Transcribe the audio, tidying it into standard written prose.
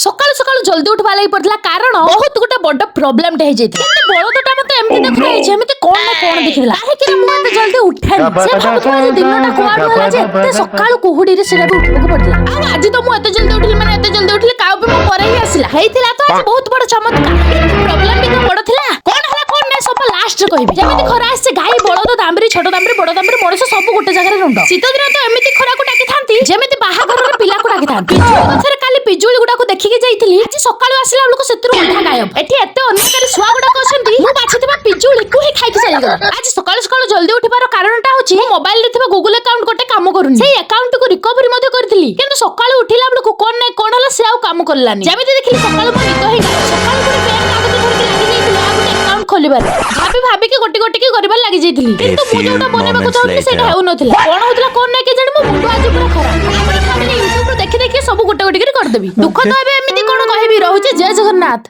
ସକାଳୁ ସକାଳୁ ଜଲ୍ଦି ଉଠିବା ଲାଗି ପଡିଥିଲା, କାରଣ ବହୁତ ଗୋଟେ ବଡ ପ୍ରୋବ୍ଲେମ ଟେ ହେଇଯାଇଥିଲା। କିନ୍ତୁ ବଳଦଟା ମତେ ଏମିତି ଦେଖୁଥାଏ ଯେମିତି କଣ ନା କଣ ଦେଖିଥିଲା। କାହିଁକି ନା ମୁଁ ଏତେ ଜଲ୍ଦି ଉଠେନି। ସେ ଭାବୁଥିଲା ଯେ ଦିନଟା କୁଆଡୁ ହେଲା ଯେ ଏତେ ସକାଳୁ କୁହୁଡିରେ ସେଇଟା ବି ଉଠିବାକୁ ପଡିଥିଲା। ଆଉ ଆଜି ତ ମୁଁ ଏତେ ଜଲ୍ଦି ଉଠିଲି, ମାନେ ଏତେ ଜଲ୍ଦି ଉଠିଲି, କାଉ ବି ମୋ ପରେ ହିଁ ଆସିଲା। ହେଇଥିଲା ତ ଆଜି ବହୁତ ବଡ ଚମତ୍କାର, କିନ୍ତୁ ପ୍ରୋବ୍ଲେମ ବି ତ ବଡ ଥିଲା। କଣ ହେଲା କଣ ନାହିଁ, ସବୁ ଲାଷ୍ଟରେ କହିବି। ଯେମିତି ଖରା ଆସିছে, ଗାଈ, ବଳଦ, ଦାମ୍ବିରି, ଛୋଟ ଦାମ୍ବିରି, ବଡ ଦାମ୍ବିରି, ମଣିଷ ସବୁ ଗୋଟେ ଜାଗାରେ ରୁଣ୍ଡ। ଶୀତ ଦିନ ତ ଏମିତି ଖରାକୁ ଡାକିଥାନ୍ତି ଯେମିତି ବାହାଘରର ପିଲାକୁ ଡାକିଥାନ୍ତି। ପିଜୁଳି ଗଛରେ କାଲି ପିଜୁଳି ଗୁଡାକୁ ଦେଖିକି ଯାଇଥିଲି, ଆଜି ସକାଳୁ ଆସିଲା ବେଳକୁ ସେଥିରୁ ଅଧା ଗାୟବ। ଏଠି ଏତେ ଅନ୍ୟକାରୀ ଶୁଆ ଗୁଡାକ ଅଛନ୍ତି, ମୁଁ ବାଛିଥିବା ପିଜୁଳିକୁ ହିଁ ଖାଇକି ଚାଲିଗଲା। ଆଜି ସକାଳୁ ସକାଳୁ ଜଲ୍ଦି ଉଠିବାର କାରଣଟା ହଉଛି, ମୋ ମୋବାଇଲରେ ଥିବା ଗୁଗୁଲ ଆକାଉଣ୍ଟ ଗୋଟେ କାମ କରୁନି। ସେଇ ଆକାଉଣ୍ଟକୁ ରିକଭରି ମଧ୍ୟ କରିଥିଲି, କିନ୍ତୁ ସକାଳୁ ଉଠିଲା ବେଳକୁ କଣ ନାଇଁ କଣ ହେଲା, ସେ ଆଉ କାମ କଲାନି। ଯେମିତି ଦେଖିଲି ସକାଳୁ ମୋ ନିଦ ହେଇଗଲା। ସକାଳୁ ପୁଣି ପେନ୍ କାଗଜ ଧରିକି ଲାଗି ଯାଇଥିଲି ଆଉ ଗୋଟେ ଆକାଉଣ୍ଟ ଖୋଲିବାରେ। ଭାବି ଭାବିକି ଗୋଟି ଗୋଟିକି କରିବାରେ ଲାଗି ଯାଇଥିଲି, କିନ୍ତୁ ମୁଁ few ଯୋଉଟା ବନେଇବାକୁ moments ଚାହୁଁଥିଲି ସେଇଟା later. ହେଉନଥିଲା। କଣ ହଉଥିଲା କଣ ନାଇଁ କେଜାଣି, ମୋ ମୁଣ୍ଡ ଆଜି ପୁରା ଖରାପ। ତାପରେ ଭାବିଲି ୟୁଟ୍ୟୁବରୁ ଦେଖି ଦେଖି ସବୁ ଗୋଟେ ଗୋଟେ କରି କରିଦେବି। ଦୁଃଖ ତ ଏବେ ଏମିତି କଣ କହିବି। ରହୁଛି, ଜୟ ଜଗନ୍ନାଥ।